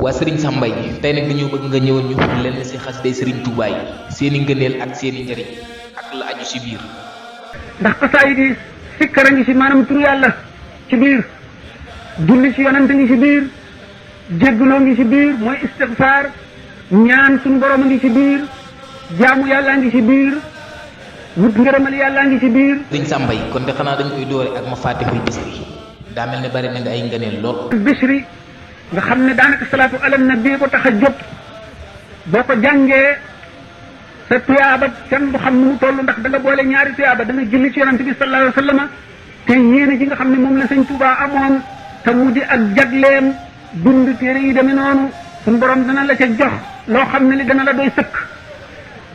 waa Serigne Sambay tey nag dañoo bëgg nga ñëwoon ñu lenn si xasida Serigne Touba yi seeni ngëneel ak seeni njëriñ ak la aju si biir. ndax xasaayid yi sikkar a ngi si maanaam turu yàlla ci biir julli ci yonante ngi si biir jégguloo ngi si biir mooy istigfaar ñaan suñu borom a ngi si biir jaamu yàllaa ngi si biir wut ngërëmal yàllaa ngi si biir. Serigne Sambay kon de xanaa dañ koy doore ak Mafatihul Bichri daa mel ne bari na nga ay ngëneel lool. Bichri nga xam ne daanaka salaatu ala nabi ko tax a jóg boo ko jàngee sa tuyaaba kenn du xam nu mu toll ndax da nga boole ñaari tuyaaba da nga julli ci yonante bi sallallahu alayhi wa sallam te yéene ji nga xam ne moom la sëñ Tuubaa amoon te mu di ak jagleem dund téere yi demee noonu suñu borom dana la ca jox loo xam ne li dana la doy sëkk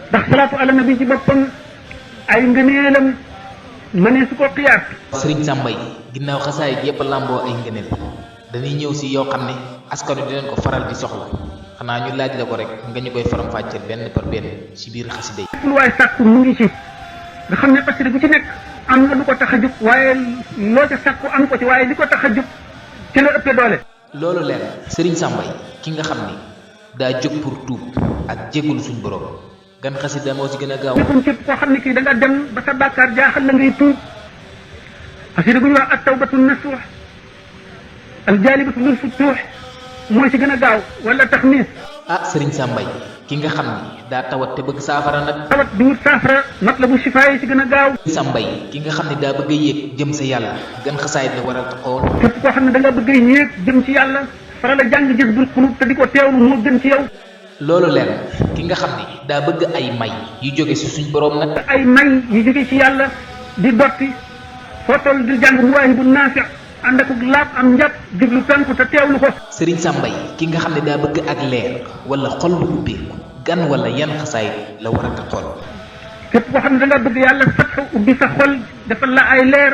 ndax salaatu ala nabi ci boppam ay ngëneelam mënee su ko xiyaat. Serigne Sambay ginnaaw xasaay yépp làmboo ay ngëneel dañuy ñëw si yoo xam ne askan wi dinañ ko faral di soxla xanaa ñu laaj la ko rek nga ñu koy faram fàcceel benn par benn si biir xasida yi. lu waay sàkku mu ngi ci nga xam ne xasida bu ci nekk am na lu ko tax a jóg waaye loo ca sàkku am ko ci waaye li ko tax a jóg ci la ëppee doole. loolu leer Serigne Sambay ki nga xam ni daa jóg pour tuub ak jégalu suñ borom gan xasida moo si gën a gaaw. nekkoon képp koo xam ne kii da nga dem ba sa bàkkaar jaaxal la ngay tuub xasida bu ñuy wax at-tawbatu nasuux al-jaalibatu lil futuux mooy si gën a gaaw wala taxmiis. Serigne Sambay ki nga xam ni daa tawat te bëgg saafara nag. tawat di wut saafara matlabu shifaa yi si gën a gaaw. Sambay ki nga xam ne daa bëgg a yéeg jëm sa yàlla gan xasaayit la war a taxawal. képp koo xam ne da nga bëgg a yéeg jëm ci yàlla faral a jàng Jazbul Quluub te di ko teewlu moo gën ci yow. loolu leer ki nga xam ni daa bëgg ay may yu jóge si suñ borom nag. ay may yu jóge ci yàlla di dotti foo toll di jàng Mawaahibu Naafi ànd ak laab am njàpp jublu penku te teewlu ko. Serigne Sambay ki nga xam ne daa bëgg ak leer wala xol bu ubbeeku gan wala yan xasaayit la war a taxawal. képp koo xam ne da nga bëgg yàlla fatxu ubbi sa xol defal la ay leer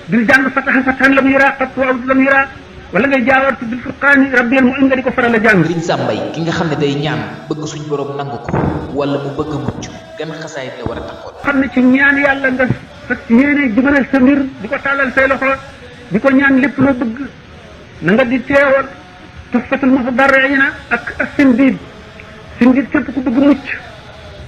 di jàng fatahan lam yuraa qat wa lam yuraa wala ngay jaawartu bil furqaani rabbiyal mu'in nga di ko faral a jàng. Serigne Sambay ki nga xam ne day ñaan bëgg suñ borom nangu ko wala mu bëgg a mucc gan xasaayit la war a taxawal. xam ne ci ñaan yàlla nga fas yéene jubalal sa mbir di ko tàllal say loxo di ko ñaan lépp loo bëgg na nga di teewal Tuhfatul Mutadarriina ak as-Sindiid képp ku bëgg mucc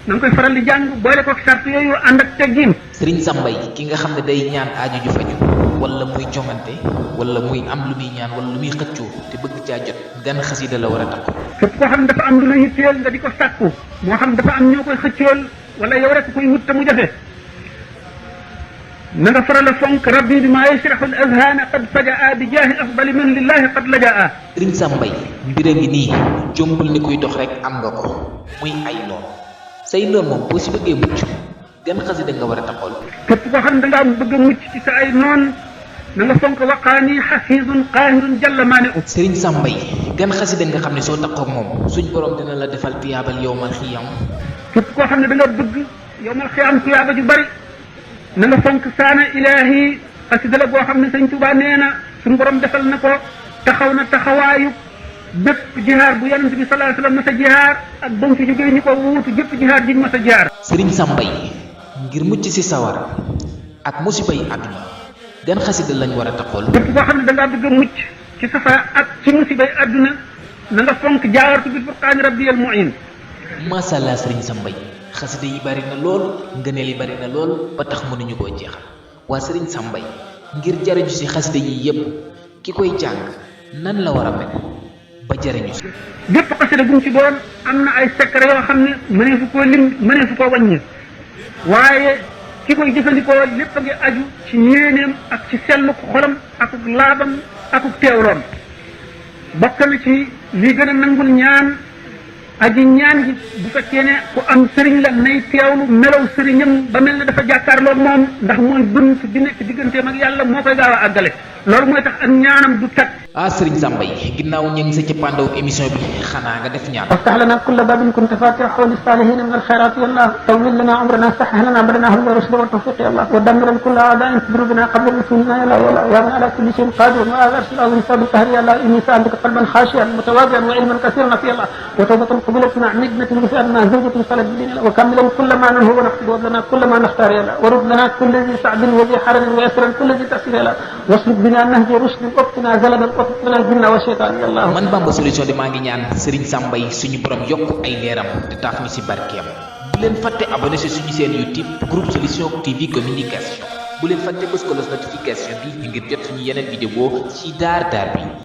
na nga koy faral di jàng boole ko sart yooyu ànd ak teggin. Serigne Sambay ki nga xam ne day ñaan aaju ju faju wala muy jongante wala muy am lu muy ñaan wala lu muy xëccoo te bëgg caa jot gan xasida la war a takku. képp koo xam ne dafa am lu la yitteel nga di ko sàkku moo xam dafa am ñoo koy xëccool wala yow rek koy wut te mu jafe na nga faral a fonk rabbi bi maa yashrahu al azhaana qad fajaa bi jaahi afdali man lillahi qad lajaa. Serigne Sambay mbir a ngi nii jombul ni kuy dox rek am nga ko muy ay noon say noon moom boo si bëggee mucc gan xasida nga war a taxawal. képp koo xam ne da ngaa bëgg a mucc ci sa ay noon na nga fonk waqaani xafiizun qaahirun jalla maani'u. Serigne Sambay gan xasida nga xam ne soo taxaw moom suñ borom dina la defal tuyaabal yowmal xiyaam. képp koo xam ne da nga bëgg yowmal xiyaam tuyaaba ju bari na nga fonk saana ilaahi xasida la boo xam ne sëñ Tuubaa nee na suñu borom defal na ko taxaw na taxawaayu bépp jihaar bu yonent bi sallallahu alayhi wa sallam mas a jihaar ak ba mu fi jógee ñu ko wuutu jëpp jihaar jiñ mas a jihaar. Serigne Sambay ngir mucc si sawara ak musiba yi àdduna gan xasida lañ war a taxawal. képp koo xam ne da ngaa bëgg a mucc ci safara ak ci musiba yi àdduna na nga fonk jaawartu bil furqaani rabbiyal mu'in. macha allah Serigne Sambay xasida yi bari na lool ngëneel yi bari na lool ba tax mënuñu koo jeexal waa Serigne Sambay ngir jariñu si xasida yi yépp ki koy jàng nan la war a mel ba jariñu si. bépp xasida bu mu ci doon am na ay secret yoo xam ne mëneefu koo lim mëneefu koo wàññi waaye ki koy jëfandikoo lépp a ngi aju ci yéeneem ak ci selluk xolam akuk laabam akuk teewloom bokk na ci li gën a nangul ñaan aji ñaan gi bu fekkee ne ku am sëriñ la nay teewlu melaw sëriñam ba mel ne dafa jàkkaarloog moom ndax mooy bunt bi nekk digganteem ak yàlla moo koy gaaw a àggale loolu mooy tax ak ñaanam du tag. Serigne Sambay ginnaaw ñu ngi sa cappaandaw émission bi xanaa nga def ñaan. وافتح لنا كل باب كنت فاتحه للصالحين من الخيرات يا الله طول لنا عمرنا صحح لنا بدنا هدى الرشد والتوفيق يا الله ودمر كل اعداء تضر بنا قبل رسولنا يا الله يا من على كل شيء قادر وعلى العرش العظيم ثابت القهر يا الله اني سالتك قلبا خاشعا متواضعا وعلما كثيرا في الله وتوبه قبلت مع نجمه بفعلنا زوجه صلت بدين وكملا كل ما ننهو ونقصد لنا كل ما نختار يا الله ورد لنا كل ذي سعد وذي حرج ويسرا كل ذي تأثير يا الله wasluk bina nahja rusdin waqtina zalaman waqtina jinna wa shaytan yàlla. man Bamba Solution de maa ngi ñaan Serigne Sam Mbaye suñu borom yokk ay leeram te taaf ñu ci barkeem. bu leen fàtte abonné ci suñu seen YouTube groupe Solution TV communication bu leen fàtte bës ko notification bi ngir jot suñu yeneen vidéo ci daar daar bi.